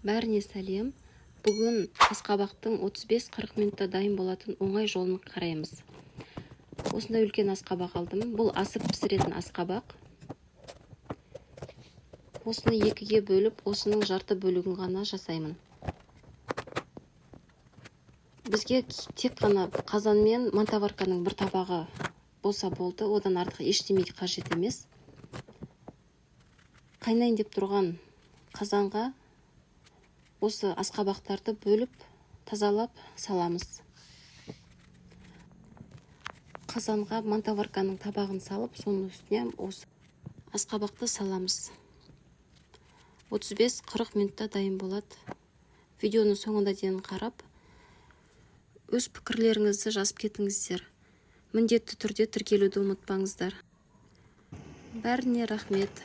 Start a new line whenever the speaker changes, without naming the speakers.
Бәріне сәлем! Бүгін асқабақтың 35-40 минутта дайын болатын оңай жолын қараймыз. Осындай үлкен асқабақ алдым. Бұл асып пісіретін асқабақ. Осыны екіге бөліп, осының жарты бөлігін ғана жасаймын. Бізге тек қана қазан мен мантоварканың бір табағы болса болды, одан артық ештеме қажет емес. Қайнайын деп тұрған қазанға осы асқабақтарды бөліп, тазалап саламыз. Қазанға мантоварканың табағын салып, соның үстіне осы асқабақты саламыз. 35-40 минутта дайын болады. Видеоның соңына дейін қарап, өз пікірлеріңізді жазып кетіңіздер. Міндетті түрде тіркелуді ұмытпаңыздар. Бәріне рахмет.